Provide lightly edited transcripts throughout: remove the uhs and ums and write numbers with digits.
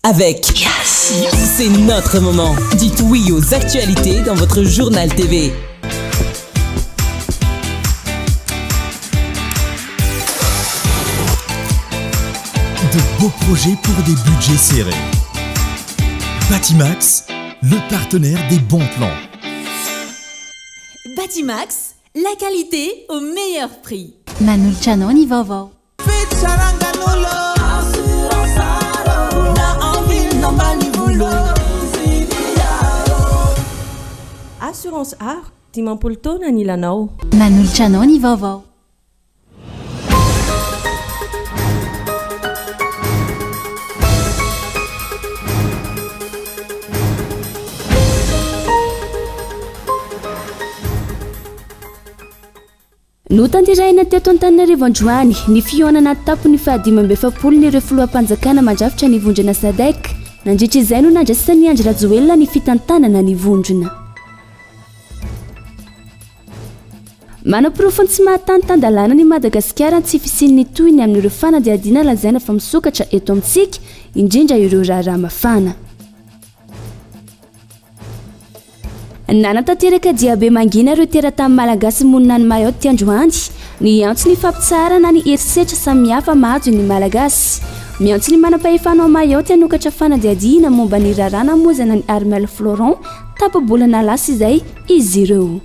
Avec C'est notre moment. Dites oui aux actualités dans votre journal TV. De beaux projets pour des budgets serrés. Batimax, le partenaire des bons plans. Batimax, la qualité au meilleur prix. Manolotra anao ny vaovao. Assurance Aro, 50 taona anilanao. Manolotra anao ny vaovao. Notanterahina teto Antananarivo androany ny fihaonana an-tampony faha-45 ireo filoham-panjakana mandrafitra ny vondrona Sadec. Nandritra izay no nandraisan'i Andry Rajoelina ny fitantanana ny vondrona. Manaporofo ny tsy maha tany tan-dalàna an'i Madagasikara ny tsy fisian'ny tohiny amin'ireo fanadihadiana lazaina fa misokatra eto amintsika, indrindra ireo raharaha mafana. Nanatanteraka diabe mangina ireo teratany malagasy monina any Mayotte androany, niantso ny fampitsaharana ny herisetra samihafa mahazo ny Malagasy. Miantso ny manampahefana ao Mayotte hanokatra fanadihadiana momba ny raharaha namoizana an'i Armel Florent tapa-bolana lasa izay izy ireo.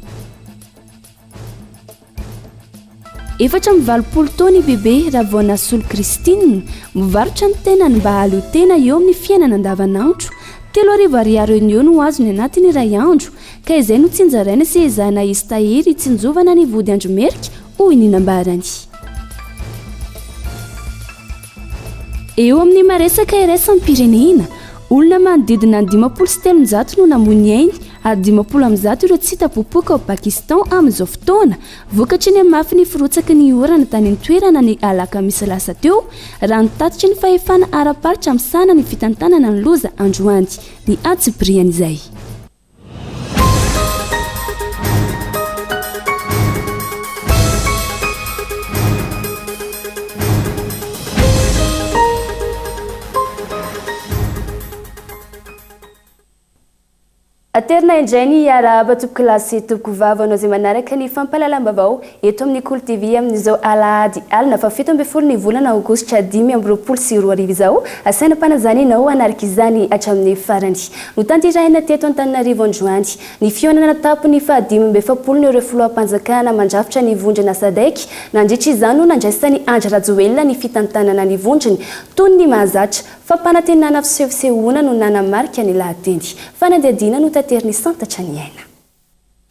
84 taona i Bebe Ravaonasolo Christine, mivarotra ny tenany mba hahaleo tena eo amin'ny fiainana andavanandro. 3000 ariary eo no eo no azony anatin'ny iray andro, ka izay no tsinjaraina sy ezahina hisy tahiry hitsinjovana ny vody andro merika, hoy ny nambarany. Eo amin'ny maresaka iraisam-pirenena, olona manodidina ny 350 no namoy ny ainy ary 150 ireo tsy hita popoka ao Pakistan amin'izao fotoana, vokatry ny hamafin'ny firotsaky ny orana tany an-toerana ny alakamisy lasa teo, raha ny tatitry ny fahefana ara-paritra misahana ny fitantanana ny loza androany. Ny antsipirian'izay. Aterina indray ny hiarahaba tompokolahy sy tompokovavy anao izay manaraka ny fampahalalam-baovao eto amin'ny Kolo TV amin'izao alahady alina faha 17 ny volana aogositra 2025 izao. Asaina mpanazana ianao hanaraka izany hatramin'ny farany. Notanterahina teto Antananarivo androany ny fihaonana tampony faha 45 ireo filoham-panjakana mandrafitra ny vondrona Sadec. Nandritra izany no nandraisan'i Andry Rajoelina ny fitantanana ny vondrona. Toy ny mahazatra, fampanantenana fisehosehoana no nanamarika ny lahateny. Fanadihadiana notaterin'i Santatra Niaina.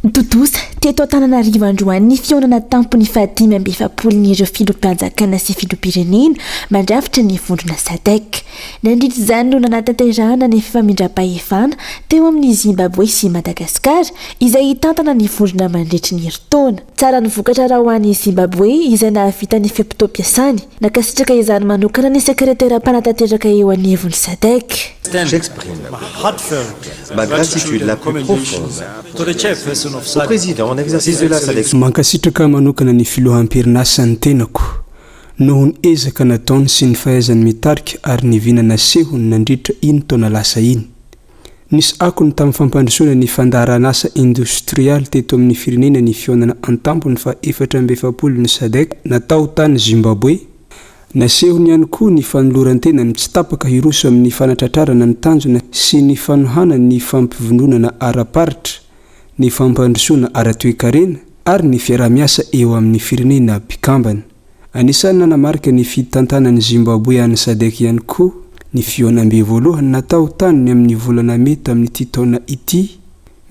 Tontosa teto Antananarivo androany ny fihaonana tampony faha-45 ireo filoham-panjakana sy filoham-pirenena mandrafitra ny vondrona Sadec. Nandritra izany no nanatanterahana ny fifamindram-pahefana teo amin'i Zimbabwe sy Madagasikara izay hitantana ny vondrona mandritry ny herintaona. Tsara ny vokatra raha ho an'i Zimbabwe izay nahavita ny fe-potoam-piasany. Nankasitraka izany manokana ny sekretera mpanatanteraka eo anivon'ny Sadec. J'exprime ma gratitude la plus profonde au président en exercice de la SADC. Mankasitraka manokana ny filoha am-perinasa ny tenako noho ny ezaka nataony sy ny fahaizany mitarika ary ny vina nasehony nandritra iny taona lasa iny. Nisy akony tamin'ny fampandrosoana ny fandaharanasa indostrialy teto amin'ny firenena ny fihaonana an-tampony faha 44 ny Sadec natao tany Zimbabwe, Nasehony ihany koa ny fanoloran-tenany tsy tapaka hiroso amin'ny fanatratrarana ny tanjona sy ny fanohanany ny fampivondronana ara-paritra, ny fampandrosoana ara-toekarena ary ny fiaraha-miasa eo amin'ny firenena mpikambana. Anisan'ny nanamarika ny fitantanan'i Zimbabwe an'ny Sadec ihany koa ny fihaonambe voalohany natao tany amin'ny volana mey tamin'ity taona ity,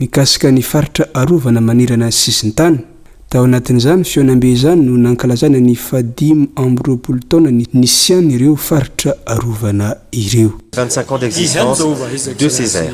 mikasika ny faritra arovana manerana ny sisin-tany. Tao anatin'izany fihaonambe izany no nankalazana ny fahadimy amby roapolo taona nisian'ireo faritra arovana ireo. 25 ans d'existence de ces aires.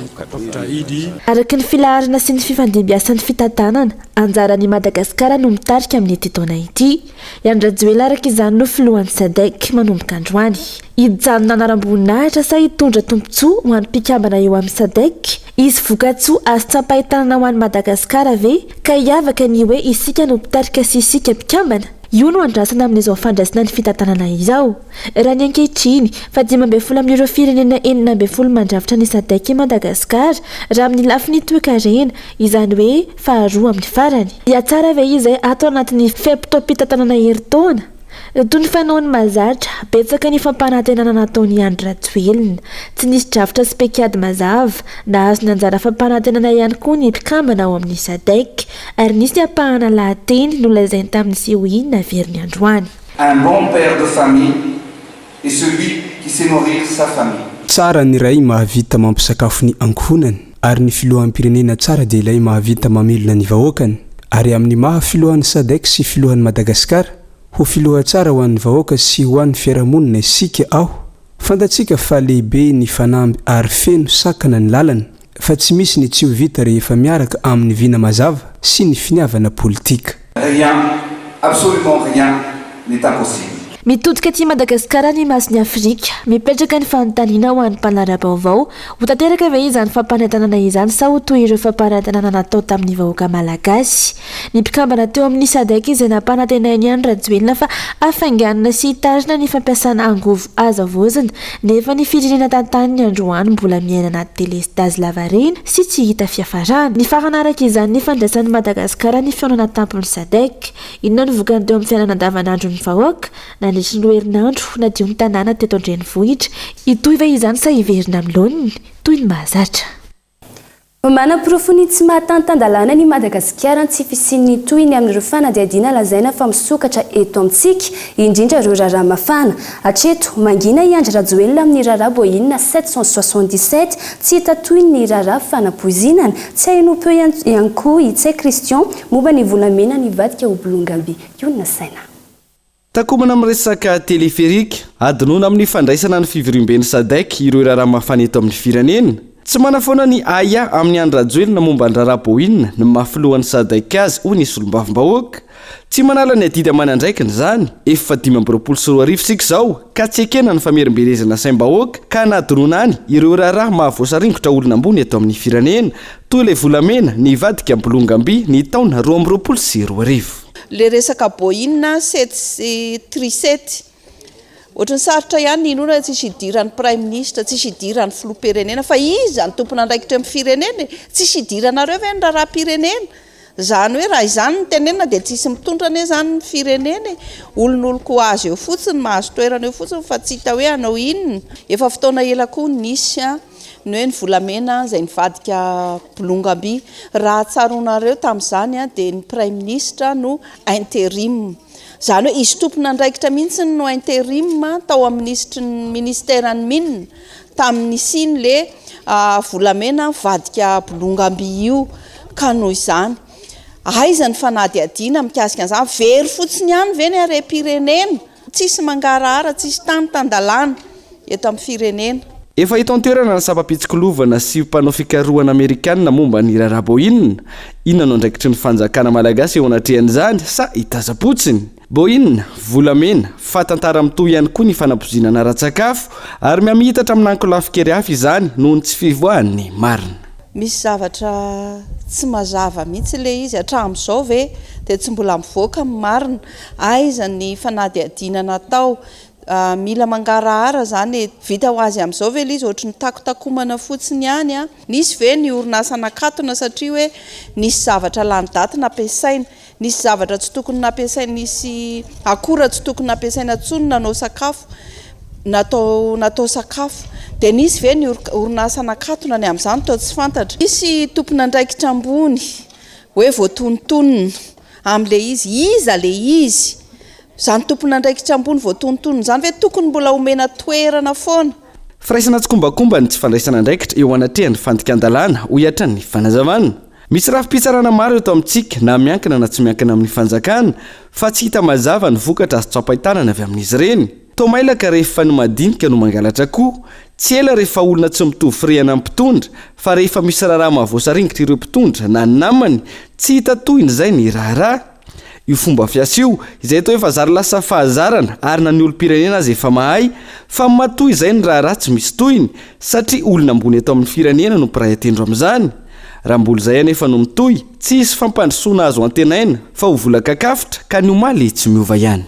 Araka ny filaharana sy ny fifandimbiasan'ny fitantanana, anjaran'i Madagasikara no mitarika amin'ity taona ity. I Andry Rajoelina araka izany no filohan'ny Sadec manomboka androany. Hijanona anaram-boninahitra sa hitondra tombontsoa ho an'ny mpikambana eo amin'ny Sadec? Hisy vokatsoa azo tsapain-tanana ho an'i Madagasikara ve ka hiavaka ny hoe isika no mpitarika sy isika mpikambana? Io no andrasana amin'izao fandraisana ny fitantanana izao. Raha ny ankehitriny, fa 15 amin'ireo firenena 16 mandrafitra ny Sadec i Madagasikara, raha amin'ny lafiny toekarena, izany hoe faharoa amin'ny farany. Hihatsara ve izay ato anatin'ny fe-potoam-pitantanana herintaona? Toy ny fanaony mahazatra, betsaka ny fampanantenana nataon'i Andry Rajoelina. Tsy nisy drafitra sy paikady mazava. Nahazo ny anjara fampanantenana ihany koa ny mpikambana ao amin'ny Sadec, ary nisy ny ampahana lahateny nolazainy tamin'ny COI naveriny androany. Un bon père de famille est celui qui sait nourrir sa famille. Tsara ny ray mahavita mampisakafo ny ankohonany, ary ny filoham-pirenena tsara dia ilay mahavita mamelona ny vahoakany. Ary amin'ny maha filohan'ny Sadec sy filohan'i Madagasikara, ho filoha tsara ho an'ny vahoaka sy ho an'ny fiarahamonina isika aho. Fantatsika fa lehibe ny fanamby ary feno sakana ny lalana, fa tsy misy ny tsy ho vita rehefa miaraka amin'ny vina mazava sy ny finiavana politika. Rien, absolument rien n'est impossible. Mitodika aty Madagasikara ny mason'i Afrika. Mipetraka ny fanontaniana ho an'ny mpanara-baovao, ho tanteraka ve izany fampanentanana izany sa ho toy ireo fampanentanana natao tamin'ny vahoaka malagasy? Ny mpikambana teo amin'ny Sadec izay nampanantenain'i Andry Rajoelina fa hafainganina sy hitarina ny fampiasana angovo azo havaozina, nefa ny firenena tantaniny androany mbola miaina anaty delestazy lavareny sy tsy hita fiafarana. Nifarana araka izany ny fandraisan'i Madagasikara ny fihaonana tampon'ny Sadec. Inona no vokany teo amin'ny fiainana andavanandron'ny vahoaka? Nandritry ny roa herinandro, nadio ny tanàna teto an-drenivohitra. Hitohy ve izany sa hiverina amin'ny laoniny toy ny mahazatra? Manaporofo ny tsy maha tany tan-dalàna an'i Madagasikara ny tsy fisian'ny tohiny amin'ireo fanadihadiana lazaina fa misokatra eto amintsika, indrindra ireo raharaha mafana. Hatreto, mangina i Andry Rajoelina amin'ny raharaha Boeing 777, tsy hita tohiny ny raharaha fanapoizinana. Tsy ahenoam-peo ihany koa i Ntsay Christian momba ny volamena nivadika ho bolongam-by. Io no nasaina. Takomana amin'ny resaka téléphérique, adinoina amin'ny fandraisana ny fivoriamben'ny Sadec ireo raharaha mafana eto amin'ny firenena. Tsy manafoana ny ahiahy amin'i Andry Rajoelina momba ny raharaha Boeing ny maha filohan'ny Sadec azy, hoy ny solombavambahoaka. Tsy manala ny adidy aman'andraikiny izany. Efa 2025 isika izao ka tsy ekena ny famerimberezana saim-bahoaka ka hanadinoana any ireo raharaha mahavoasaringotra olona ambony eto amin'ny firenena, toy ilay volamena nivadika bolongam-by ny taona 2022. Le resaka Boeing sept tri sept, ohatran'ny sarotra ihany ny hinoana hoe tsisy hidiran'ny praiminisitra, tsisy hidiran'ny filoham-pirenena, fa iza no tompon'andraikitra amin'ny firenena e? Tsisy hidiranareo ve ny raharaham-pirenena? Izany hoe raha izany no tenenina dia tsisy mitondra anie izany ny firenena e! Olon'olon-ko azy eo fotsiny, mahazo toerana eo fotsiny fa tsy hita hoe hanao inona. Efa fotoana ela koa nisy ny hoe ny volamena izay nivadika bolongam-by. Raha tsaroanareo tamin'izany dia ny praiminisitra no interim. Izany hoe izy tompon'andraikitra mihitsy no interim tao amin'ny minisitry ny ministeran'ny mines tamin'ny nisian'ilay volamena nivadika bolongam-by io. Ka noho izany, aiza ny fanadihadiana mikasika an'izany? Very fotsiny ihany ve ny harem-pirenena? Tsisy mangarahara, tsisy tany tan-dalàna eto amin'ny firenena. Efa eto an-toerana ny sampam-pitsikilovana sy mpanao fikarohana amerikanina momba ny raharaha Boeing. Inona no andraikitry ny fanjakana malagasy eo anatrehan'izany sa hitaza-potsiny? Boeing, volamena, fa tantara mitohy ihany koa ny fanapoizinana ara-tsakafo ary mihamihitatra amina ankolafin-kery hafa izany noho ny tsy fivoahan'ny marina. Misy zavatra tsy mazava mihitsy ilay izy, hatramin'izao ve dia tsy mbola mivoaka ny marina? Aiza ny fanadihadiana natao? Mila mangarahara izany e! Vita ho azy amin'izao ve ilay izy? Ohatry ny takotakomana fotsiny ihany an! Nisy ve ny orinasa nakatona satria hoe nisy zavatra lany daty nampiasaina? Nisy zavatra tsy tokony nampiasaina, nisy akora tsy tokony nampiasaina intsony nanao sakafo, natao natao sakafo. Dia nisy ve ny orinasa nakatona ny amin'izany toa tsy fantatra. Nisy tompon'andraikitra ambony hoe voatonontonona amin'ilay izy. Iza ilay izy? Izany tompon'andraikitra ambony voatonontonona izany ve tokony mbola omena toerana foana? Firaisana tsikombakomba ny tsy fandraisana andraikitra eo anatrehan'ny fandikan-dalàna, hoy hatrany ny fanazavana. Misy rafi-pitsarana maro eto amintsika, na miankina na tsy miankina amin'ny fanjakana, fa tsy hita mazava ny vokatra azo tsapain-tanana avy amin'izy ireny. Toa mailaka rehefa ny madinika no mangalatra akoho, tsy ela rehefa olona tsy mitovy firehana amin'ny mpitondra, fa rehefa misy raharaha mahavoasaringotra ireo mpitondra na ny namany, tsy hita tohiny izay ny raharaha. Io fomba fiasa io, izay toa efa zary lasa fahazarana ary na ny olom-pirenena aza efa mahay, fa matoa izay ny raharaha tsy misy tohiny, satria olona ambony eto amin'ny firenena no mpiray an-tendro amin'izany. Raha mbola izay anefa no mitohy, tsy hisy fampandrosoana azo antenaina fa ho vola kakafotra ka ny omaly tsy miova ihany.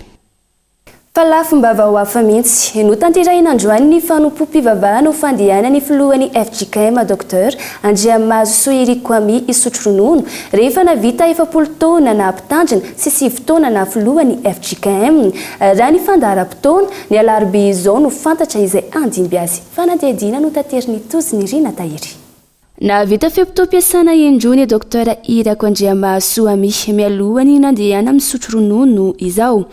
Fa lafim-baovao hafa mihitsy. Notanterahina androany ny fanompoam-pivavahana ho fandehanan'ny filohan'ny fjkm Docteur Andriamahazosoa Eric Kwami hisotro ronono rehefa nahavita 40 taona naha mpitandrina sy sivy taona naha filohan'ny fjkm. Raha ny fandaharam-potoana, ny alarobia izao no fantatra izay handimby azy. Fanadihadiana notaterin'i Tojo Nirina Tahiry. Nahavita fe-potoam-piasana indroa ny Docteur Irako Andriamahasoa Ami mialoha ny nandehana misotro ronono izao.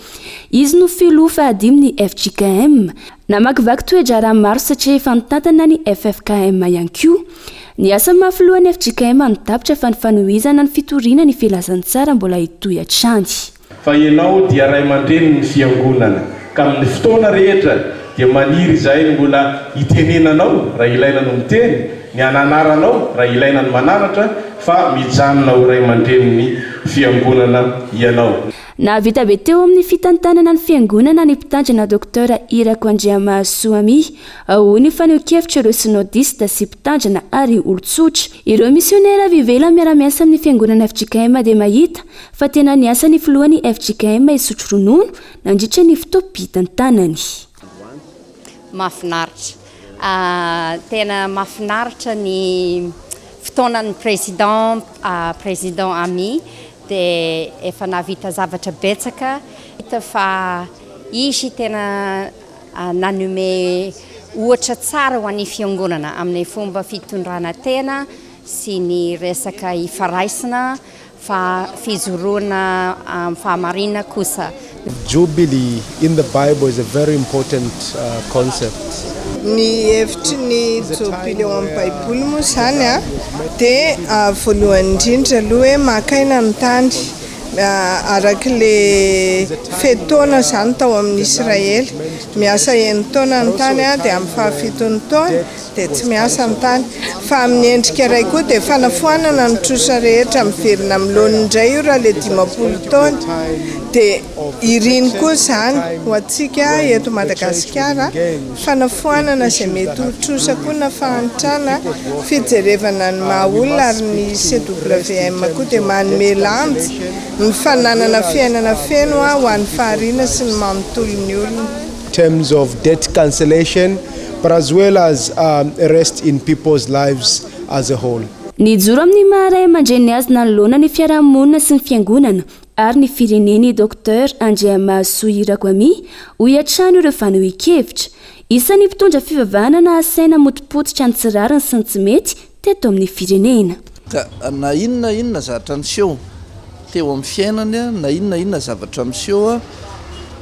Izy no filoha fahadimy ny fjkm. Namakivaky toe-draharaha maro satria efa nitantana ny ffkm ihany koa. Ny asa maha filohan'ny fjkm no tapitra fa ny fanohizana ny fitoriana ny filazantsara mbola hitohy hatrany. Fa ianao dia ray aman-drenin'ny Fiangonana, ka amin'ny fotoana rehetra dia maniry izahay ny mbola hitenenanao raha ilaina no miteny, ny hananaranao raha ilaina ny mananatra, fa mijanona ho ray aman-drenin'ny Fiangonana ianao. Nahavita be teo amin'ny fitantanana ny Fiangonana ny Mpitandrina Docteur Irako Andriamahasoa Ami, hoy ny fanehoan-kevitr'ireo Synodista sy Mpitandrina ary olon-tsotra. Ireo misionera avy ivelany miara-miasa amin'ny Fiangonana fjkm dia mahita fa tena niasa ny filohan'ny fjkm hisotro ronono nandritra ny fotoam-pitantanany. Mahafinaritra. Tena mahafinaritra ny fotoanan'ny président, président Ami dia efa nahavita zavatra betsaka. Hita fa izy tena nanome ohatra tsara ho an'ny fiangonana amin'ny fomba fitondrana tena sy ny resaka ifaraisina Fa fijoroana amin'ny fahamarinana kosa. Jubilee in the Bible is a very important concept. Ny hevitry ny jobily ao amin'ny Baiboly moa izany dia voalohany indrindra aloha hoe maka aina ny tany, araka ilay fe-taona izany tao amin'ny Israely. Miasa enin-taona ny tany dia amin'ny fahafiton'ny taona dia tsy miasa ny tany. Fa amin'ny endrika iray koa dia fanafoanana ny trosa rehetra miverina amin'ny laoniny indray io raha ilay 50 taona. Dia iriny koa izany ho antsika eto Madagasikara, fanafoanana izay mety ho trosa koa na fahantrana, fijerevana ny maha olona ary ny CWM koa dia manome lanja ny fananana fiainana feno ho an'ny fahariana sy ny manontolo ny olona. Terms of debt cancellation but as well as rest in people's lives as a whole. Nijoro amin'ny maha ray aman-dreny azy nanoloana ny fiarahamonina sy ny fiangonana ary ny firenena i Docteur Andriamahasoa Irako Ami, hoy hatrany ireo fanehoan-kevitra. Isan'ny mpitondra fivavahana nahasaina hamotopototra ny tsy rariny sy ny tsy mety teto amin'ny firenena. Ka na inona inona zavatra niseho teo amin'ny fiainany, na inona inona zavatra miseho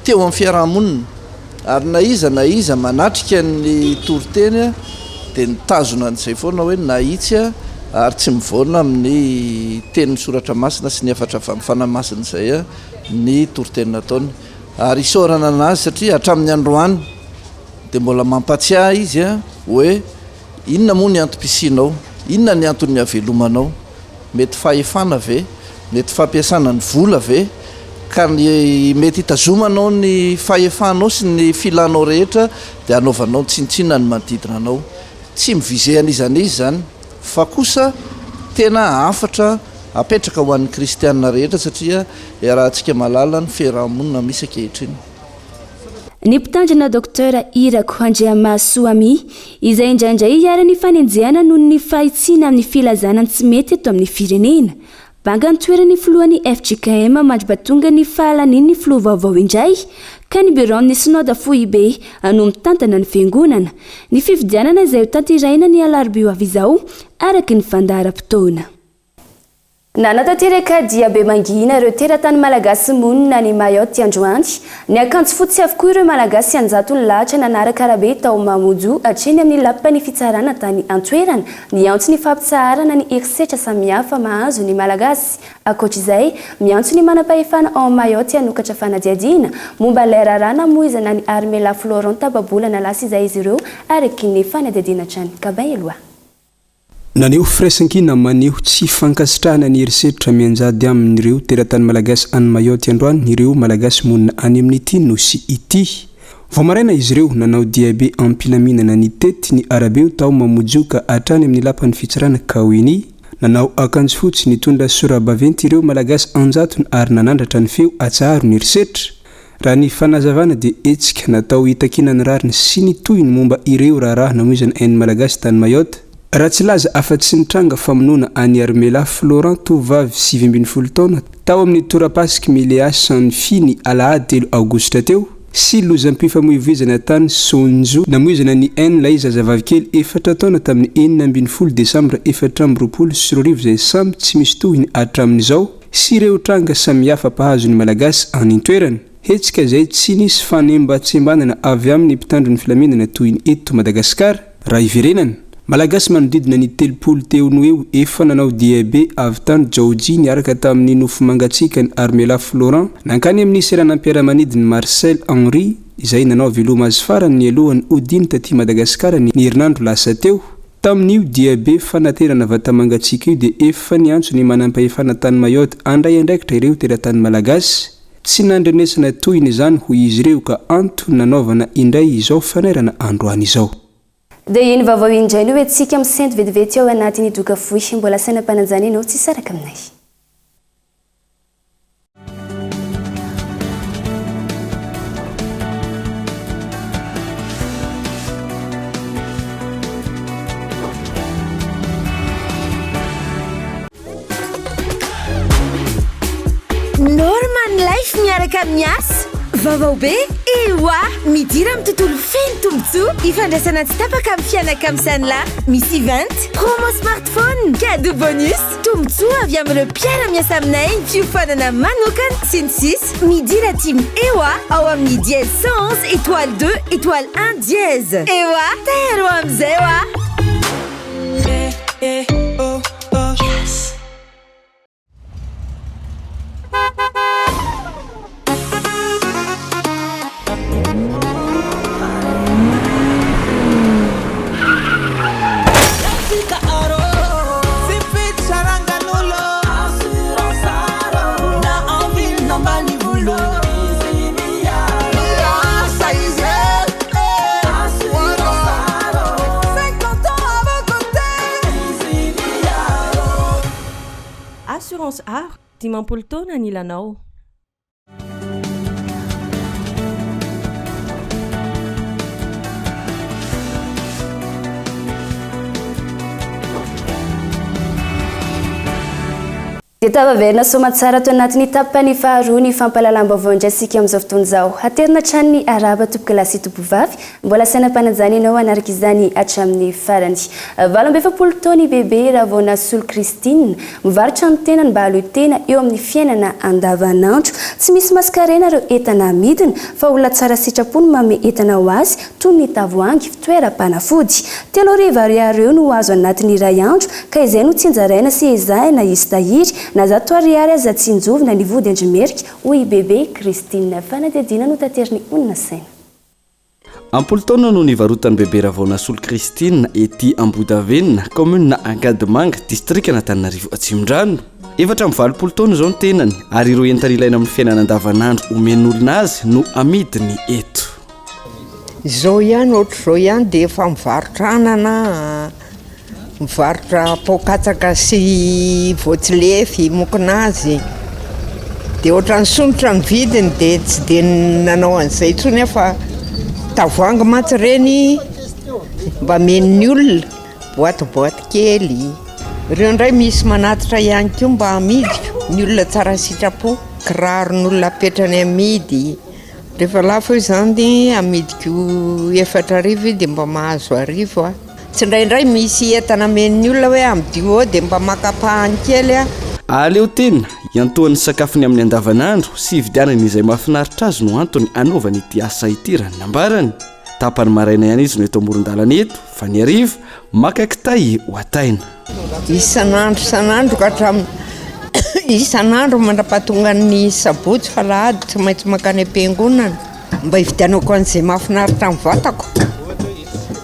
teo amin'ny fiaraha-monina, ary na iza na iza manatrika ny toriteny dia nitazona an'izay foana hoe nahitsy ary tsy mivaona amin'ny tenin'ny Soratra Masina sy ny hafatra avy amin'ny Fanahy Masina izay ny toriteny nataony. Ary isaorana an'azy satria hatramin'ny androany dia mbola mampatsiahy izy hoe Inona moa ny antom-pisianao? Inona ny anton'ny havelomanao? Mety fahefana ve? Mety fampiasana ny vola ve? Ka ny mety hitazomanao ny fahefanao sy ny filanao rehetra dia hanaovanao tsinontsinona ny manodidina anao. Tsy mi-viser an'iza n'iza izany fa kosa tena hafatra apetraka ho an'ny kristiana rehetra satria iarahantsika mahalala ny fiaraha-monina misy ankehitriny. Ny mpitandrina Docteur Irako Andriamahasoa Ami, izay indraindray iharan'ny fanenjehana noho ny fahitsiana amin'ny filazana ny tsy mety eto amin'ny firenena. Banga ny toeran'ny filohan'ny fjkm mandra-pahatonga ny fahalanian'ny filoha vaovao indray, ka ny biraon'ny Synoda foibe no mitantana ny fiangonana. Ny fifidianana izay hotanterahina ny alarobia ho avy izao, araka ny fandaharam-potoana. Nanatanteraka diabe mangina ireo teratany malagasy monina any Mayotte androany. Niakanjo fotsy avokoa ireo Malagasy an-jatony lahatra nanaraka arabe tao Mamoudzou hatreny amin'ny lapan'ny fitsarana tany an-toerana niantso ny fampitsaharana ny herisetra samihafa mahazo ny Malagasy. Ankoatra izay, miantso ny manam-pahefana ao Mayotte hanokatra fanadihadiana momba ilay raharaha namoizana an'i Armela Florent tapa-bolana lasa izay izy ireo araka ny fanadihadiana hatrany. Gabin Eloi. Naneho firaisankina maneho tsy fankasitrahana ny herisetra mianjady amin'ireo teratany malagasy any Mayotte androany ireo Malagasy monina any amin'ity nosy ity. Vao maraina izy ireo nanao diabe am-pilaminana nitety ny arabe tao Mamoudzou ka hatrany amin'ny lapan'ny fitsarana Kaweni. Nanao akanjo fotsy nitondra sora-baventy ireo Malagasy an-jatony ary nanandratra ny feo Atsaharo ny herisetra. Raha ny fanazavana dia hetsika natao hitakiana ny rariny sy ny tohiny momba ireo raharaha namoizana ain'ny Malagasy tany Mayotte. Raha tsy hilaza afa-tsy ny tranga famonoana an'i Armela Florent tovovavy 19 taona tao amin'ny torapasik'i Mileah Sanfi ny alahady telo aogositra teo, sy lozam-pifamoivoizana tany Sonjo namoizana ny ain'ilay zazavavikely efatra taona tamin'ny 16 desambra 2024 izay samy tsy misy tohiny hatramin'izao sy ireo tranga samihafa mpahazo ny Malagasy any an-toerana. Hetsika izay tsy nisy fanembatsembanana avy amin'ny mpitandro ny filaminana toy ny eto Madagasikara. Raha hiverenana, Malagasy manodidina ny 30 teo no eo efa nanao diabe avy tany Jaojia niaraka tamin'ny nofo mangatsiakan'i Armela Florent nankany amin'ny seranam-piaramanidin'i Marcel Henry izay nanao veloma azy farany nialohan'ny hodiany taty Madagasikara ny herinandro lasa teo. Tamin'io diabe fanaterana vata-mangatsiaka io dia efa niantso ny manampahefana tany Mayotte handray andraikitra ireo teratany Malagasy. Tsy nandrenesana tohiny izany hoy izy ireo ka antony nanaovana indray izao fanairana androany izao. Dia iny vaovao iny indray no hoentintsika misento vetivety ao anatin'ny doka fohy. Mbola sainam-panajana ianao tsy hisaraka aminay. Norman Life miaraka amin'ny asa. Vaovao be? Ewa! Midira amin'ny tontolo feno tombontsoa ifandraisana tsy tapaka amin'ny fianakamisan'la. Misy event, promo smartphone, cadeau bonus, tombontsoa avy amin'ireo mpiara-miasa aminay, fiofanana manokana, sy ny sisa Midira team Ewa ao amin'ny dièse 111 étoile 2 étoile 1 dièse. Ewa! Tairo amin'izay wa! Assurance Aro, 50 taona anilanao. Dia tafaverina soamantsara ato anatin'ny tapany faharoa ny fampahalalam-baovao indray isika amin'izao fotoana izao. Haterina hatrany ny arahaba tompokolahy sy tompovavy. Mbola sainam-panajana ianao hanaraka izany hatramin'ny farany. 48 taona i Bebe Ravaonasolo Christine. Mivarotra ny tenany mba hahaleo tena eo amin'ny fiainana andavanandro. Tsy misy maskarena ireo entana amidiny fa olona tsara sitrapo no manome entana ho azy toy ny tavoahangy fitoeram-panafody. 3000 ariary eo no azo anatin'ny iray andro ka izay no tsinjaraina sy ezahina hisy tahiry na 100 ariary aza tsinjovina ny vody andrimerika hoy i Bebe Christine. Fanadihadiana notaterin'i Onina Saina. Am-polo taona no nivarotan'i Bebe Ravaonasolo Christine ety Ambohidavenona, kaominina Ankadimanga, distrikan'Antananarivo Atsimondrano. 84 taona izao ny tenany ary ireo entana ilaina amin'ny fiainana andavanandro omen'olona azy no amidiny eto. Izao ihany ohatr'izao ihany dia efa mivarotra anana, mivarotra pao-katsaka sy voatsilefy, mokonazy. Dia ohatran'ny somotra ny vidiny dia tsy dia nanao an'izay intsony aho fa tavoahangy mantsy ireny mba amen'ny olona, boaty boaty kely. Ireo indray misy manatitra ihany koa mba amidiko, ny olona tsara sitrapo, kiraron'olona apetrany amidy. Rehefa lafo io izany amidiko 4000 io dia mba mahazo 1000 aho. Tsindraindray misy entana amen'ny olona hoe amidio eo dia mba maka ampahany kely aho. Aleo tena iantohan'ny sakafony amin'ny andavanandro sy hividianany izay mahafinaritra azy no antony anaovany ity asa ity raha ny nambarany. Tapany maraina ihany izy no eto amoron-dalana eto fa ny hariva maka kitay ho ataina. Isan'andro isan'andro ka hatramin'ny isan'andro mandra-pahatongan'ny sabotsy fa alahady tsy maintsy mankany am-piangonana mba hividianako an'izay mahafinaritra ny vatako.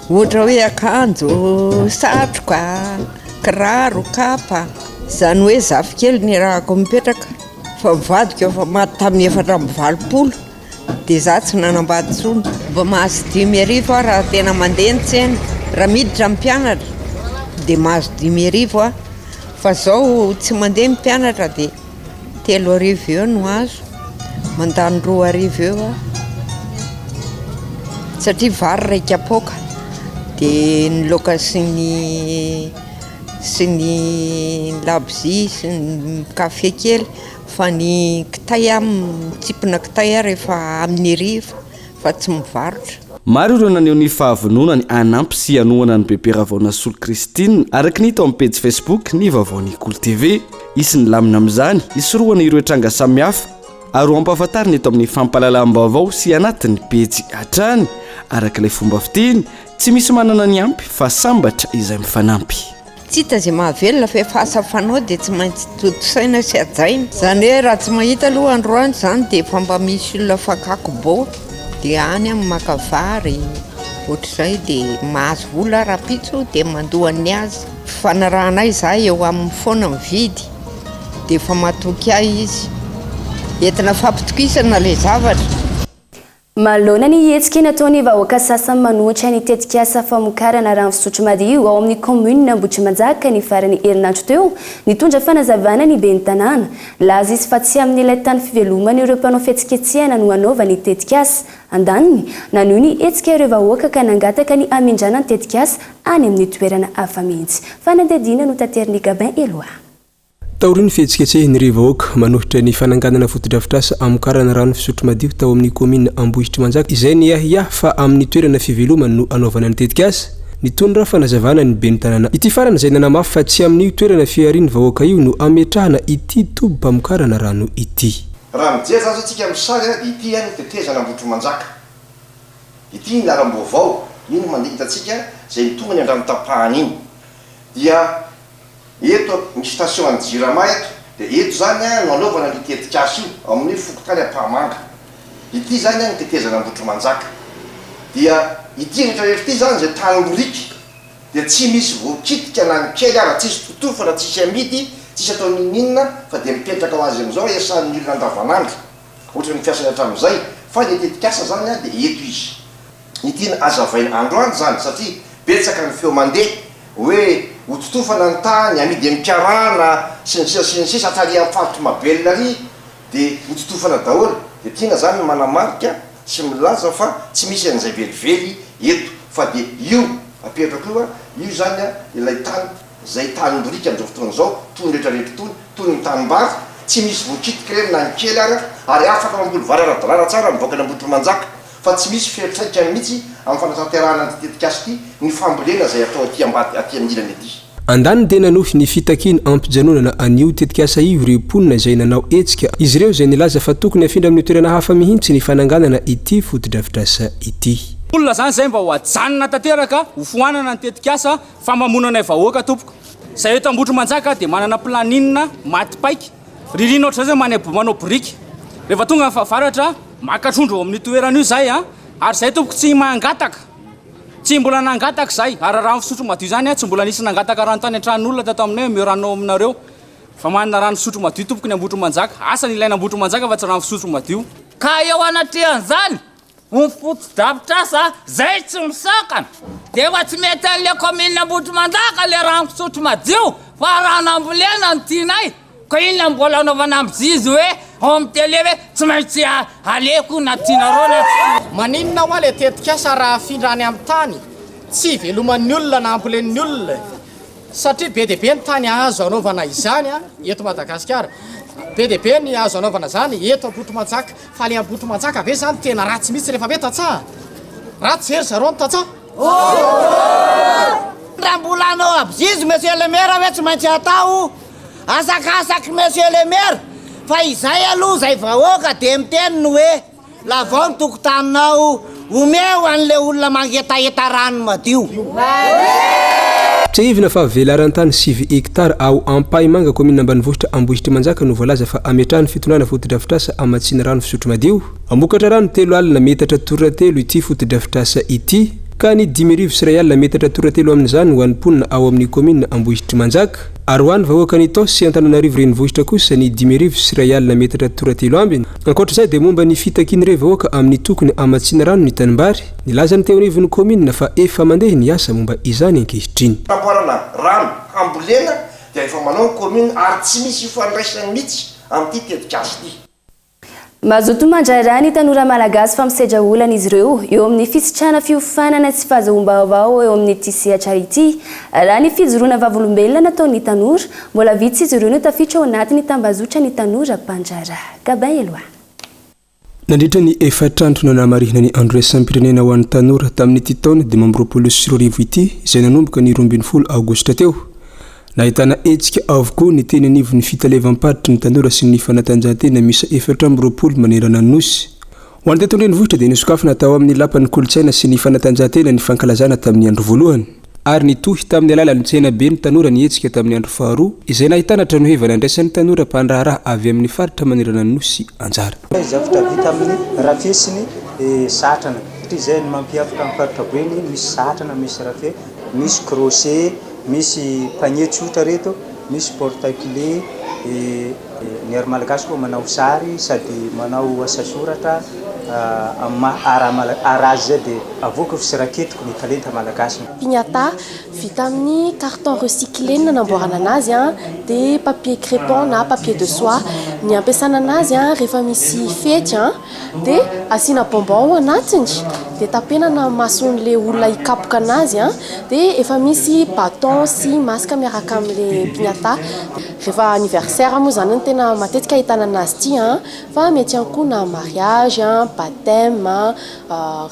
Ohatra hoe akanjo, satroka, kiraro, kapa. Izany hoe zafikely no iarahako mipetraka fa ny vadiko efa maty tamin'ny 84. Dia za tsy nanambady intsony. Mba mahazo 5000 aho raha tena mandeha ny tsena. Raha miditra ny mpianatra dia mahazo 5000 aho. Fa zao tsy mandeha ny mpianatra dia 3000 eo no azo, mandany 2000 eo aho satria vary iray kapoaka dia ny laoka sy ny sy ny labozia sy ny kafe kely fa ny kitay aho mitsipona kitay aho rehefa amin'ny hariva fa tsy mivarotra. Maro ireo naneho ny fahavononany hanampy sy hanohana an'i Bebe Ravaonasolo Christine, araka ny hita ao amin'ny pejy Facebook ny vaovaon'ny Kolo TV. Hisy ny lamina amin'izany, hisorohana ireo tranga samihafa ary ho ampahafantarina eto amin'ny fampahalalam-baovao sy anatin'ny pejy hatrany. Araka ilay fomba fiteny, tsy misy manana ny ampy fa sambatra izay mifanampy. Tsy hita izay mahavelona fa efa asa fanao dia tsy maintsy tontosaina sy hajaina. Izany hoe raha tsy mahita aloha androany izany dia efa mba misy olona fakako bô dia any aho maka vary ohatr'izay dia mahazo vola aho rahampitso dia mandoa ny azy. Fifanarahanay izaho eo aminy foana mividy dia efa matoky ahy izy. Entina fampitokisana ilay zavatra. Manoloana ny hetsika nataon'ny vahoaka sasany manohitra ny tetikasa famokarana rano fisotro madio ao amin'ny kaominina Ambohitrimanjaka ny faran'ny herinandro teo, nitondra fanazavana ny ben'ny tanàna. Nilaza izy fa tsy amin'ilay tany fiveloman'ireo mpanao fihetsiketsehana no hanaovany ny tetikasa. Andaniny, nanohy ny hetsika ireo vahoaka ka nangataka ny hamindrana ny tetikasa any amin'ny toerana hafa mihitsy. Fanadihadiana notaterin'i Gabin Eloi. Taorian'ny fihetsiketsehin'ireo vahoaka manohitra ny fananganana fotodrafitrasa hamokarana rano fisotro madio tao amin'ny kaominina Ambohitrimanjaka izay niahiahy fa amin'ny toerana fivelomany no hanaovana ny tetikasa, nitondra fanazavana ny ben'ny tanàna. Ity farany izay nanamafy fa tsy amin'io toerana fiharian'ny vahoaka io no hametrahana ity tobim-pamokarana rano ity. Raha mijery zany zao tsika amin'ny sary dia ity ny tetezana Ambohitrimanjaka. Ity ny lalam-baovao, iny mandeha hitantsika izay mitonga ny Andranotapahana iny. Dia Eto misy station an'ny jirama eto dia eto izany no anaovana an'io tetikasa io ao amin'ny fokontany Ampahamanga. Ity izany ny tetezana Ambohitrimanjaka. Dia ity rehetra rehetra ity izany izay tanim-boriky dia tsy misy voakitika na ny kely ara, tsisy totofana, tsisy amidy, tsisy atao n'inon'inona fa dia mipetraka ho azy amin'izao iasan'ny olona andavanandro ohatran'ny fiasany hatramin'izay fa ilay tetikasa izany dia eto izy. Ny tiana hazavaina androany izany satria betsaka ny feo mandeha hoe hototofana ny tany, amidy amin'ny karana sy ny sisa sy ny sisa hatrary amin'ny faritry Mabel ary dia hototofana daholo dia tiana izany ny manamarika sy milaza fa tsy misy an'izay velively eto fa dia io apetrako io io izany ilay tany izay tanim-boriky amin'izao fotoana izao toy ny rehetra rehetra itony toy ny tanimbary tsy misy voakitika ireny na ny kely ara ary afaka mamboly vary ara-dalàna tsara ny vahoakan'Ambohitrimanjaka fa tsy misy fiantraikany mihitsy amin'ny fanatanterahana an'ity tetikasa ity ny fambolena izay atao aty ambady aty amin'ny ilany aty. Andaniny dia nanohy ny fitakiany hampijanonana an'io tetikasa io ireo mponina izay nanao hetsika, izy ireo izay nilaza fa tokony hafindra amin'ny toerana hafa mihitsy ny fananganana ity fotodrafitrasa ity. Olona zany zay mba ho ajanona tanteraka ho foanana ny tetikasa famamoana anay vahoaka tompoko. Zay eto Ambohitrimanjaka dia manana planning maty paika. Ririnina ohatr'izao zay mane manao biriky. Rehefa tonga ny fahavaratra, maka trondro ao amin'io toerana io zay a, ary zay tompoko tsy mangataka, tsy mbola nangataka zay, ary rano fisotro madio zany a, tsy mbola nisy nangataka rano tany an-tranon'olona tato aminay, omeo rano ao aminareo, fa manana rano fisotro madio tompoko ny Ambohitrimanjaka, asa ny ilaina Ambohitrimanjaka fa tsy rano fisotro madio. Ka eo anatrehan'izany, Ny fotodrafitrasa zay tsy misakana dia efa tsy mety an'le commune Ambohitrimanjaka le rano fisotro madio fa rano ambolena no tianay ka inona no mbola anaovana amzizy hoe ao amin'ny télé hoe tsy maintsy aleko na tianareo na tsy tianareo. Maninona hoa le tetikasa raha afindra any amin'ny tany tsy iveloman'ny olona na ambolen'ny olona e? Satria be dia be ny tany azo anaovana izany eto Madagasikara. Be dia be ny azo anaovana izany eto Ambohitrimanjaka. Fa le Ambohitrimanjaka ve zany tena ratsy mihitsy rehefa hoe tantsaha? Ratsy ve ry zareo ny tantsaha? Raha mbola hanao abzizy monsieur le maire hoe tsy maintsy atao, asakasaky monsieur le maire fa izay aloha izay vahoaka dia miteny ny hoe lavao ny tokotaninao, omeo an'le olona mangetaheta rano madio. Tsiahivina fa velaran-tany sivy hektara ao Ampahimanga, kaominina ambanivohitra Ambohitrimanjaka no voalaza fa ametrahan'ny fitondrana fotodrafitrasa hamatsiana rano fisotro madio. Hamokatra rano 30 metatra torina telo ity fotodrafitrasa ity, ka ny 1105 metatra torina telo amin'izany ho an'ny mponina ao amin'ny kaominina Ambohitrimanjaka, ary ho an'ny vahoakan'Itaosy sy Antananarivo renivohitra kosa ny 1105 metatra torina telo ambiny. Ankoatra izay dia momba ny fitakian'ireo vahoaka amin'ny tokony hamatsiana rano ny tanimbary, Nilaza ny teo anivon'ny kaominina fa efa mandeha ny asa momba izany ankehitriny. Famboarana rano hambolena. dia efa manao ny commune ary tsy misy ifandraisany mihitsy amin'ity tetikasa ity. Mazoto mandraharaha ny tanora malagasy fa misedra olana izy ireo eo amin'ny fisitrahana fiofanana sy fahazoam-baovao eo amin'ity sehatra ity. Raha ny fijoroana vavolombelona nataon'ny tanora, mbola vitsy izy ireo no tafiditra ao anatin'ny tambazotran'ny tanora mpandraharaha. Gabin Eloi. Nandritra ny efatra andro nanamarihana ny Andro iraisam-pirenena ho an'ny tanora tamin'ity taona 2025 ity izay nanomboka ny 12 aogositra teo. Nahitana hetsika avokoa ny teny anivon'ny fitaleavam-paritry ny tanora sy ny fanatanjahantena miisa 24 manerana ny Nosy. Ho an'ny teto an-drenivohitra dia nosokafana tao amin'ny Lapan'ny kolontsaina sy ny fanatanjahantena ny fankalazana tamin'ny andro voalohany. Ary nitohy tamin'ny alalan'ny tsenaben'ny tanora ny hetsika tamin'ny andro faharoa izay nahitana tranoheva nandraisan'ny tanora mpandraharaha avy amin'ny faritra manerana ny Nosy anjara. Zavatra vita amin'ny rafia sy ny satrana satria izay no mampiavaka ny faritra Boeny, misy satrana, misy rafia, misy crochet. Misy panier tsotra reto, misy porte clé, ny art malagasy koa manao sary sady manao asa soratra amin'ny maha art malagasy art azy zay dia avoakako sy raketiko ny talenta malagasy. Piñata, vita amin'ny carton recyclé ny nanamboarana anazy dia papier crépon na papier de soie. Ny ampiasana anazy rehefa misy fety Dia asiana bonbon ao anatiny, dia tapenana ny mason'ilay olona hikapoka anazy an, dia efa misy bâton sy masque miaraka amin'ilay piñata. Rehefa anniversaire moa izany no tena matetika ahitana anazy ity an, fa mety ihany koa na mariage an, baptême an,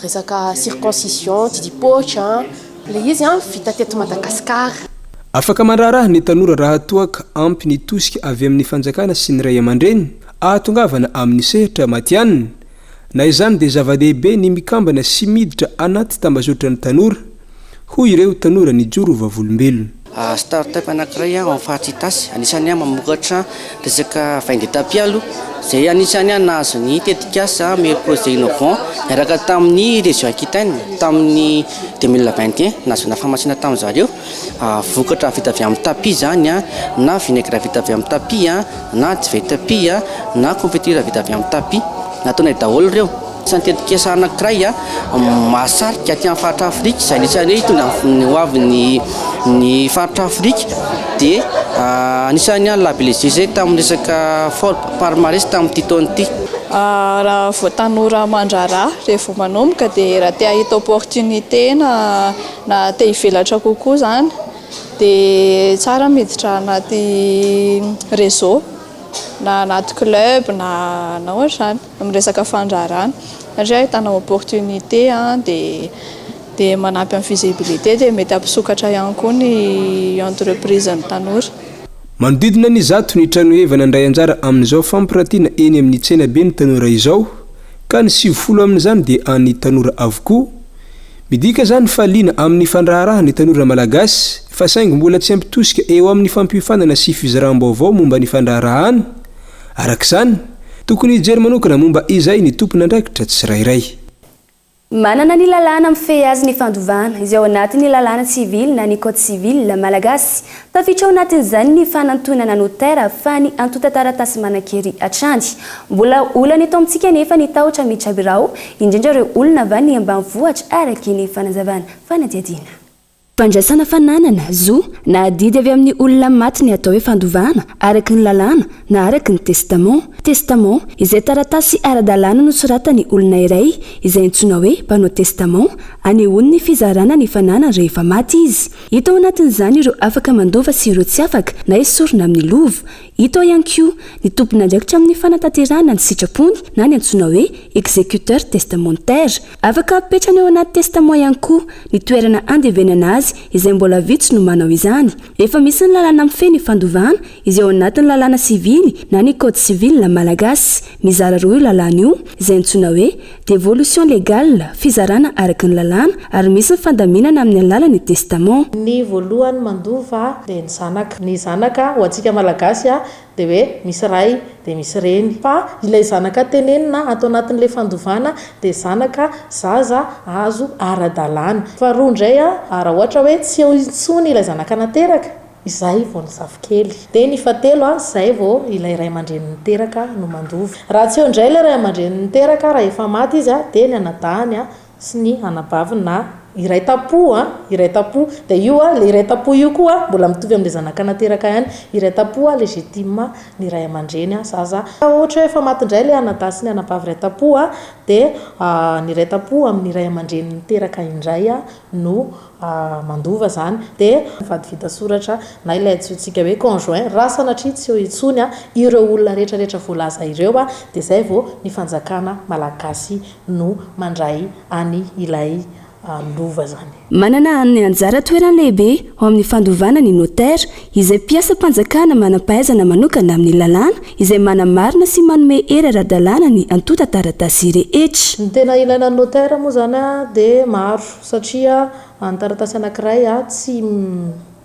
resaka circoncision, didipoitra an. Ilay izy an, vita teto Madagasikara. Afaka mandraharaha ny tanora raha toa ka ampy ny tosika avy amin'ny fanjakana sy ny ray aman-dreny ahatongavana amin'ny sehatra matihanina. Na izany dia zava-dehibe ny mikambana sy miditra anaty tambazotran'ny tanora, hoy ireo tanora nijoro vavolombelona. Start-up anankiray ao amin'ny faritra Itasy, anisan'ny mamokatra resaka vin de tapis aloha, izay anisan'ny nahazo ny tetikasa meilleur projet innovant niaraka tamin'ny région Aquitaine tamin'ny 2021, nahazoana famatsiana tamin-dry zareo. Vokatra vita avy amin'ny tapis izany na vinaigre vita avy amin'ny tapis na divay tapis na confiture vita avy amin'ny tapis. Nataonay daholo ireo. Isan'ny tetikasa anankiray mahasarika aty amin'ny faritra Afrika izay anisan'ny hoe hitondra ny ho avin'ny ny faritra Afrika dia anisan'ny labellisé izay tamin'ny resaka Forbes palmarès tamin'ity taona ity. Raha vao tanora mandraharaha, rehefa vao manomboka dia raha te hahita opportunité na na te hivelatra kokoa izany dia tsara miditra anaty réseau na anaty club na na ohatr'izany amin'ny resaka fandraharahana satria ahitana opportunité dia dia manampy amin'ny visibilité dia mety hampisokatra ihany koa ny entreprise ny tanora. Manodidina ny zato ny tranoheva nandray anjara amin'izao fampiratiana eny amin'ny tsenaben'ny tanora izao ka ny 90 amin'izany dia an'ny tanora avokoa. Midika izany fa liana amin'ny fandraharaha ny tanora malagasy fa saingy mbola tsy ampy tosika eo amin'ny fampiofanana sy fizaram-baovao momba ny fandraharahana. Araka izany, tokony hijery manokana momba izay ny tompon'andraikitra tsirairay. Manana ny lalàna mifehy azy ny fandovana, izay ao anatin'ny lalàna sivily na ny code civil malagasy. Tafiditra ao anatin'izany ny fanantonana notera fa ny antontan-taratasy manan-kery hatrany. Mbola olana eto amintsika anefa ny tahotra miditra birao, indrindra ireo olona avy any ambanivohitra araka ny fanazavana fanadihadiana. Fandraisana fananana, zo, na adidy avy amin'ny olona maty ny atao hoe fandovana, araka ny lalàna na araka ny testament. Testament, izay taratasy ara-dalàna nosoratan'ny olona iray, izay antsoina hoe mpanao testament, anehoany ny fizarana ny fananany rehefa maty izy. Hita ao anatin'izany ireo afaka mandova sy ireo tsy afaka na esorina amin'ny lova. Hita ao ihany koa ny tompon'andraikitra amin'ny fanatanterahana ny sitrapony na ny antsoina hoe exécuteur testamentaire. Afaka apetrany ao anaty testament ihany koa ny toerana andevenana azy izay mbola vitsy no manao izany. Efa misy ny lalàna mifehy ny fandovana izay ao anatin'ny lalàna sivily na ny code civil malagasy. Mizara roa io lalàna io izay antsoina hoe Dévolution légale, fizarana araka ny lalàna, ary misy ny fandaminana amin'ny alalan'ny testament. Ny voalohany mandova dia ny zanaka. Ny zanaka ho antsika Malagasy dia hoe misy ray dia misy reny. Fa ilay zanaka tenenina ato anatin'ilay fandovana dia zanaka zaza azo ara-dalàna. Faharoa indray raha ohatra hoe tsy eo intsony ilay zanaka nateraka, Izay vao ny zafikely. Dia ny fahatelo an, izay vao ilay ray aman-dreny niteraka no mandova. Raha tsy eo indray ilay ray aman-dreny niteraka, raha efa maty izy an, dia ny anadahiny an, sy ny anabaviny na Iray tampo a, iray tampo, dia io a, ilay iray tampo io koa mbola mitovy amin'ilay zanaka nateraka ihany, iray tampo a légitime ny ray aman-dreny a, zaza. Raha ohatra hoe efa maty indray ilay anadahy sy ny anabavy iray tampo a, dia ny iray tampo amin'ny ray aman-dreny niteraka indray a no mandova izany. Dia ny vady vita soratra na ilay antsointsika hoe conjoint, raha sanatria tsy eo intsony a ireo olona rehetra rehetra voalaza ireo a, dia izay vao ny fanjakana malagasy no mandray any ilay lova zany. Manana ny anjara toerany lehibe ao amin'ny fandovana ny notaire, izay mpiasam-panjakana manam-pahaizana manokana amin'ny lalàna, izay manamarina sy manome hery ara-dalàna ny antontan-taratasy rehetra. Ny tena ilaina ny notaire moa zany dia maro satria ny taratasy anankiray tsy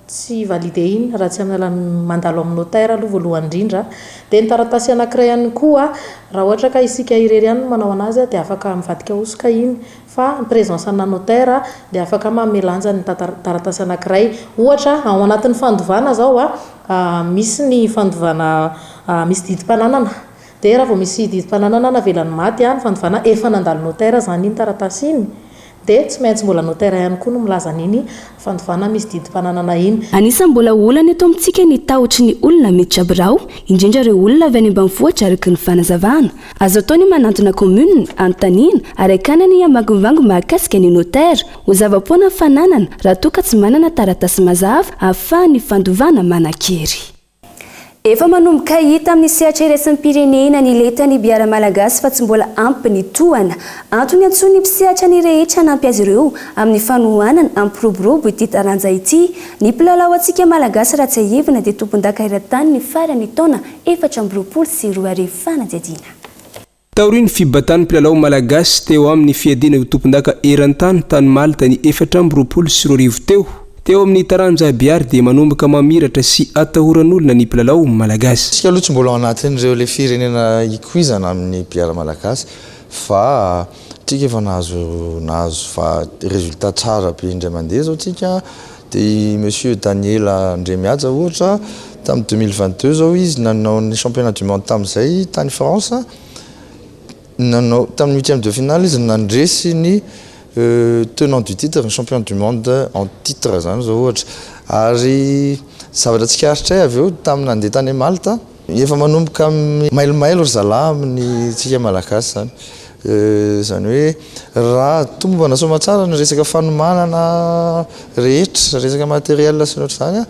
Tsy validé iny raha tsy amin'ny alalan'ny mandalo amin'ny notaire aloha voalohany indrindra. Dia ny taratasy anankiray ihany koa, raha ohatra ka isika irery ihany no manao anazy dia afaka mivadika hosoka iny. Fa ny présence ana notaire dia afaka manome lanja ny taratasy anankiray. Ohatra, ao anatin'ny fandovana izao, misy ny fandovana misy didim-pananana. Dia raha vao misy didim-pananana navelan'ny maty, ny fandovana efa nandalo notaire izany iny taratasy iny. Dia tsy maintsy mbola notaire ihany koa no milaza an'iny fandovana misy didim-pananana iny. Anisan'ny mbola olana eto amintsika ny tahotry ny olona miditra birao, indrindra ireo olona avy any ambanivohitra araka ny fanazavana. Azo atao ny manantona commune, anontaniana ary hakana ny ambangovango mahakasika ny notaire. Ho zava-poana ny fananana raha toa ka tsy manana taratasy mazava ahafahan'ny fandovana manan-kery. Efa manomboka hita amin'ny sehatra iraisam-pirenena ny lentan'ny biara malagasy fa tsy mbola ampy ny tohana. Antony iantsoan'ny mpisehatra ny rehetra hanampy azy ireo amin'ny fanohanana hampiroborobo ity taranja ity. Ny mpilalao antsika malagasy raha tsiahivina dia tompondaka eran-tany ny faran'ny taona 2024 fanadihadiana. Taorian'ny fibatan'ny mpilalao malagasy teo amin'ny fiadiana ho tompondaka eran-tany tany Malta ny 2024 teo, teo amin'ny taranja billard dia manomboka mamiratra sy atahoran'olona ny mpilalao malagasy. Isika aloha tsy mbola ao anatin'ireo ilay firenena ikoizana amin'ny billard malagasy fa tsika efa nahazo nahazo va résultat tsara be indray mandeha izao tsika dia i monsieur Daniel Andriamihaja ohatra tamin'ny 2022 izao izy nanao ny championnat du monde tamin'izay tany France nanao tamin'ny huitième de finale izy nandresy ny tenant du titre ny champion du monde en titre izany izao ohatra ary zavatra tsikaritray avy eo tamin'ny nandeha tany Malte Efa manomboka mailomailo ry zalahy amin'ny tsika malagasy zany. Izany hoe raha tomombana soamatsara ny resaka fanomanana rehetra, resaka matériel sy ny ohatr'izany an,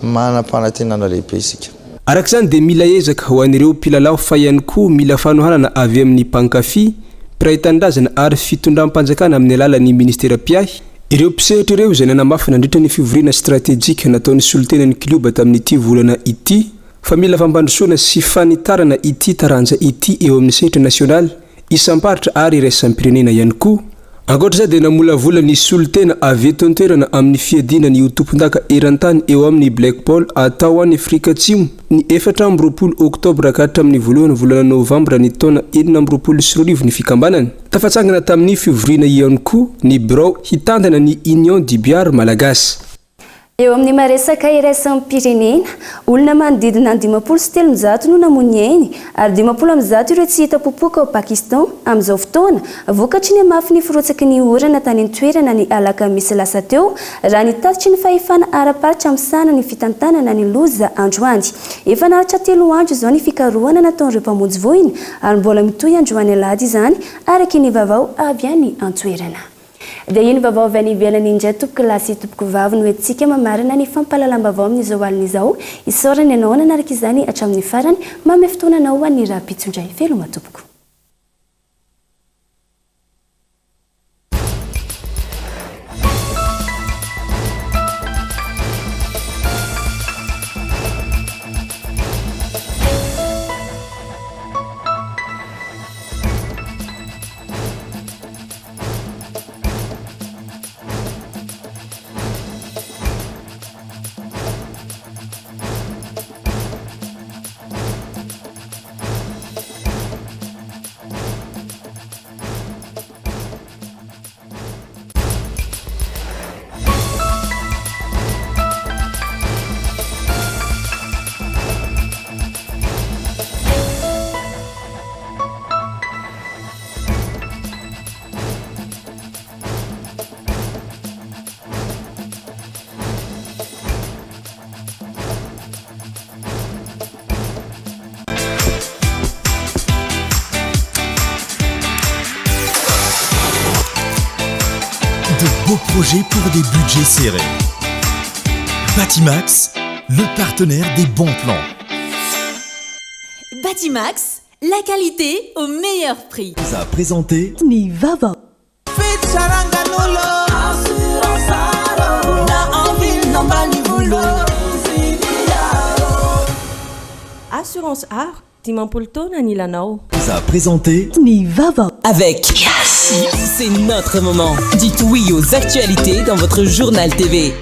manam-panantenana lehibe isika. Araka izany dia mila ezaka ho an'ireo mpilalao fa ihany koa mila fanohanana avy amin'ny mpankafy, mpiray tanindrazana ary fitondram-panjakana amin'ny alalan'ny ministera mpiahy ireo mpisehatra ireo izay nanamafy nandritra ny fivoriana stratejika nataon'ny solontenan'ny klioba tamin'ity volana ity fa mila fampandrosoana sy fanitarana ity taranja ity eo amin'ny sehatra nasionaly, isam-paritra ary iraisam-pirenena ihany koa. Ankoatra izay dia namolavola ny solontena avy eto an-toerana amin'ny fiadiana ny ho tompondaka eran-tany eo amin'ny Black Ball atao any Afrika Atsimo ny 24 oktobra ka hatramin'ny voalohan'ny volana novambra ny taona 2026 ny fikambanana. Tafatsangana tamin'ny fivoriana ihany koa ny birao hitantana ny Union du Billard Malagasy. Eo amin'ny maresaka iraisam-pirenena, olona manodidina ny 350 no namoy ny ainy ary 150 ireo tsy hita popoka ao Pakistan amin'izao fotoana, vokatry ny hamafin'ny firotsaky ny orana tany an-toerana ny alakamisy lasa teo, raha ny tatitry ny fahefana ara-paritra misahana ny fitantanana ny loza androany. Efa naharitra telo andro izao ny fikarohana nataon'ireo mpamonjy voina ary mbola mitohy androany alahady izany, araka ny vaovao avy any an-toerana. Dia iny vaovao avy any ivelany indray tompoko lahy sy tompoko vavy no entintsika mamarana ny fampahalalam-baovao amin'izao alina izao. Isaorana ianao nanaraka izany hatramin'ny farany. Manome fotoana anao ho an'ny rahampitso indray. Veloma tompoko. projets pour des budgets serrés. Batimax, le partenaire des bons plans. Batimax, la qualité au meilleur prix. Vous a présenté Ny vaovao. Fitsarangan'olo na en ville na ambanivolo. Assurance Art, 50 taona ny ilanao. Vous a présenté Ny vaovao. Avec C'est notre moment. Dites oui aux actualités dans votre journal TV.